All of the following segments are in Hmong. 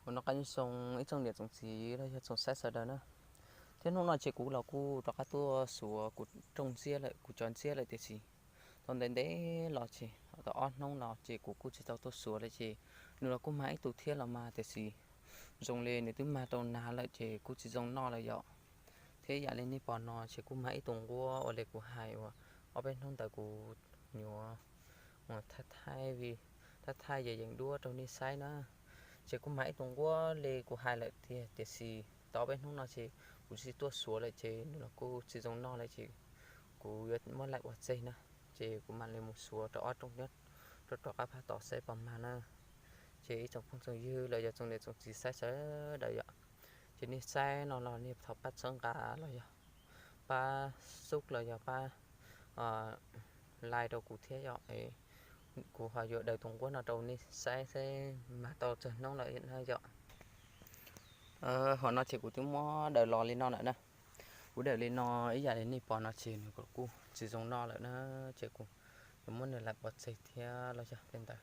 Ua noj qab nyob zoo ib tsoom niam tsoom txiv los yog tsoom saib sawv daws na. Thiab hnub no ces kuv los kuj rov qab tuaj xuav kuv rooj ntxiab lawm, kuv cov ntxiab lawm tiam sis tau ntev ntev los ces tau ob hnub no ces kuv kuj tsis tau tuaj xuav lawm ces nws los kuj mag ib tug thiab los mas tiam sis zoo li nws twb mag rau nag lawm ces kuj tsis zoo noj lawm yom. Thiab yam li nej pom no ces kuj mag ib tug nquab ua li kuv hais uas ob peb hnub ntawd kuv nyuam thaij thaij yeem yeem duab rau nej saib na. Ces kuj mag ib tug nquab li kuv hais lawm tiag tiam sis tau ob peb hnub no ces kuv tsis tuaj xuav lawm ces nws los kuj tsis zoo noj lawm ces kuv yuav muab laim pov tseg na. Ces kuv mam li mus xuav rau ob rooj nyob rau tom qab phab tod saib puas mag na. Ces ib tsoom phooj tsoom ywg los yog tsoom niam tsoom txiv saib sawv daws yom, ces nej saib no los nej thov pab txhawb nqa los yog pab sub los yog pab like rau kuv thiab yom. Kuv ho yuav daws tus nquab no rau nej saib seb mag tau tsawg hnub lawm na yom. Hom no ces kuv twb muab daws los li no lawm na. Kuv daws li no ib yam li nej pom no ces nws kuj tsis zoo noj lawm na. Ces kuv yuav muab nws laim pov tseg thiab los yog li ntawd.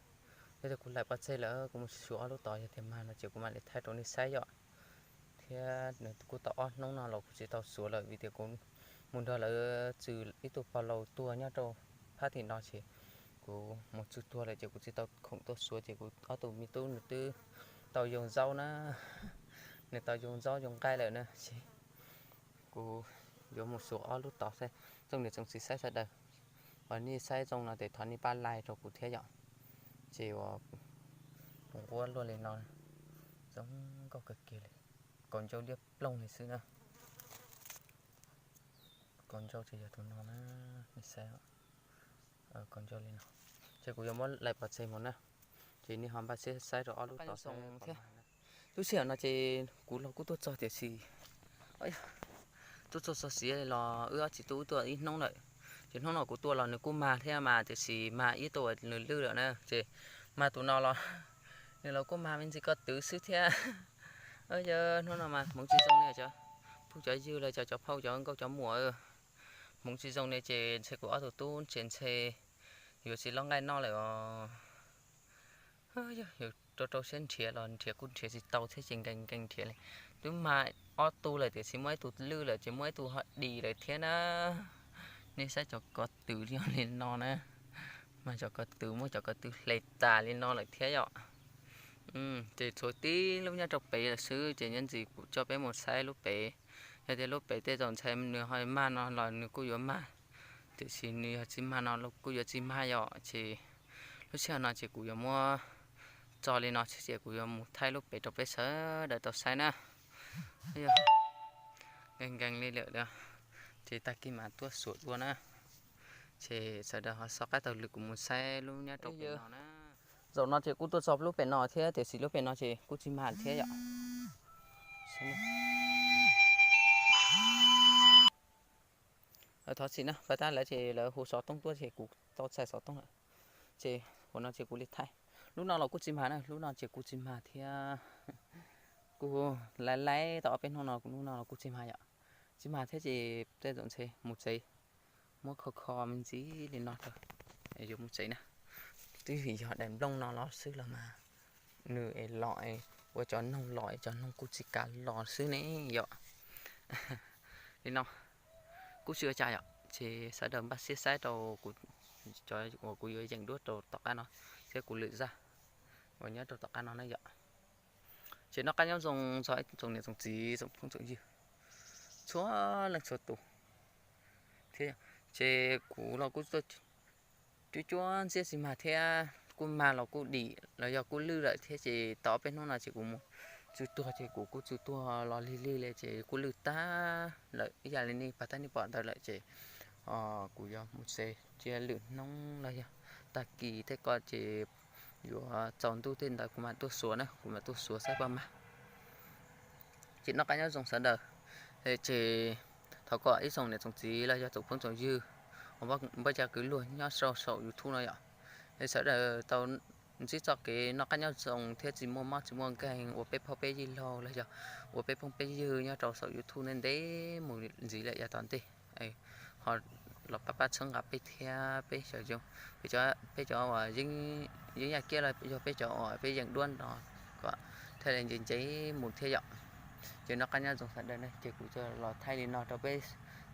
Yog tias kuv laim pov tseg lawm kuv mus xuav ob lub tod yog tias mag no ces kuv mam li thaij rau nej saib yom. Thiab nws kuj tau ob hnub no los kuv tsis tau xuav lawm vim tias kuv mus nrog lawv txwm ib tug pog laus tuag nyob rau phab tim no ces kuv mus txug tuag lawm ces kuv tsis tau khoom tuaj xuav ces kuv ob tug me tub nws twb tau yoo zaub na, nws tau yoo zaub yoo nqaij lawm na ces kuv yuav mus xuav ob lub tod xwb. Tsoom niam tsoom txiv saib sawv daws, uas nej saib zoo no ces thov nej pab like rau kuv thiab yom. Ces uas tus nquab luaj li no, zoo nkauj kawg kiag li, kaus ncauj liab ploog li xwb na. Kaus ncauj ces yog tus no na, nej saib, kaus ncauj li no. Ces kuv yuav muab laim pov tseg mus na, ces nej ho npaj siab saib rau ob lub tod thiab. Lub sij hawm no ces kuv los kuj tuaj txog tiam sis tuaj txog txog siav los wb ob txiv tub tuaj ib hnub lawm. Ces hnub no kuv tuaj los nws kuj mag thiab mas tiam sis mag ib tug uas nws lwj lawm na, ces mag tus no los nws los kuj mag me ntsis ko twv xwb thiab. Yog hnub no mas hmoov tsis zoo li cov phooj cov ywg los cov cov phauj cov nkauj cov muam, hmoov tsis zoo li ces ntshe kuv ob tug tub ces ntshe yuav tsis loj nqaij noj lawm os. Yog yuav rau rau siab nrhiav los nrhiav kuj nrhiav tsis tau thiab ces nkees nkees nrhiav li. Twb mag ob tug lawm tiam sis muaj ib tug lwj lawm ces muaj ib tug ho dim lawm thiab na. Nej saib cov ko twv yog li no na, mas cov ko twv muab cov ko twv hle tas li no lawm thiab yom. Ces tshuav tib lub nyob rau pem lawm xwb ces nyob ntxiv kuv coj peb mus saib lub pem. Yog tias lub pem tej zaum ntshe nws ho mag no los nws kuj yuav mag, tiam sis nws yog tsis mag no los kuj yuav tsis mag yom. Ces lub sij hawm no ces kuv yuav muab tso li no xwb ces kuv yuav mus thaij lub pem rau peb sawv daws tau saib na. Nkees nkees li lawm, ces tag kis mam tuaj xuas dua na. Ces sawv daws ho so qab taug lw kuv mus saib lub nyob rau pem no na. Zaum no ces kuj tuaj txog lub pem no thiab tiam sis lub pem no ces kuj tsis mag thiab yom. Thov txim na, pas tab lawv ces lawv hu xov tooj tuaj ces kuv tau txais xov tooj lawm. Ces ua no ces kuv li thaij. Lub no los kuj tsis mag na, lub no ces kuj tsis mag thiab. Kuj laib laib tau ob peb hnub no, lub no los kuj tsis mag yom. Tsis mag thiab ces tej zaum ntshe mus tsev, muab kho kho me ntsis li no rau, yuav mus tsev na. Twb vim yog daim nplooj no los xwb los mas nws es los es ua cov noog los es cov noog kuj tsis kam los xwb ne yom. Li no kuj tsis ua cas yom, ces sawv daws npaj siab saib rau kuv, cov uas kuv yuav yeem duab rau tom qab no thiab kuv lwm zaj uas nyob rau tom qab no na yom. Ces noj qab nyob zoo txog ib tsoom niam tsoom txiv tsoom phooj tsoom ywg txhua leej txhua tus thiab. Ces kuv los kuj cuab cuab ntxiab tsis mag thiab, kuj mag los kuj dim los yog kuj lwj lawm thiab ces tau ob peb hnub no ces kuv mus txwg tuag ces kuv kuj txwg tuag los lig lig li ces kuj lwj tag lawm ib yam li nej pas tab nej pom ntawd lawm ces kuv yuav mus tsev cia lwm hnub los yog tag kis tej ko ces yuav tsaus ntuj tej ntawd kuv mam tuaj xuas na, kuv mam tuaj xuas saib puas mag. Ces noj qab nyob zoo sawv daws, ces thov kom ib tsoom niam tsoom txiv los yog tsoom phooj tsoom ywg uas npaj cov kwv luag nyob rau saum YouTube no yom, es sawv daws tau ntsib txoj kev noj qab nyob zoo thiab tsis muaj mob tsis muaj nkeeg ua peb phooj peb ywg laug los yog ua peb phooj peb ywg nyob rau saum YouTube ntev ntev mus ntxiv lawm yav tom ntej. Ho los pab pab txhawb nqa peb thiab peb cov, peb cov uas yeeb yaj kiab los yog peb cov uas peb yeem duab no, pom thaij li ntse ntse mus thiab yom. Ces noj qab nyob zoo sawv daws na, ces kuv los thaij li no rau peb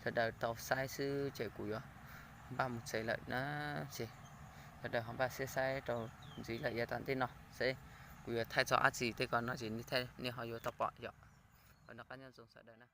sawv daws tau saib xwb ces kuv yuav npaj mus tsev lawm na. Ces sawv daws ho npaj siab saib rau ntxiv lawm yav tom ntej no seb kuv yuav thaij txog dab tsi tej ko no ces nej ho yuav tau pom yom. Noj qab nyob zoo sawv daws na.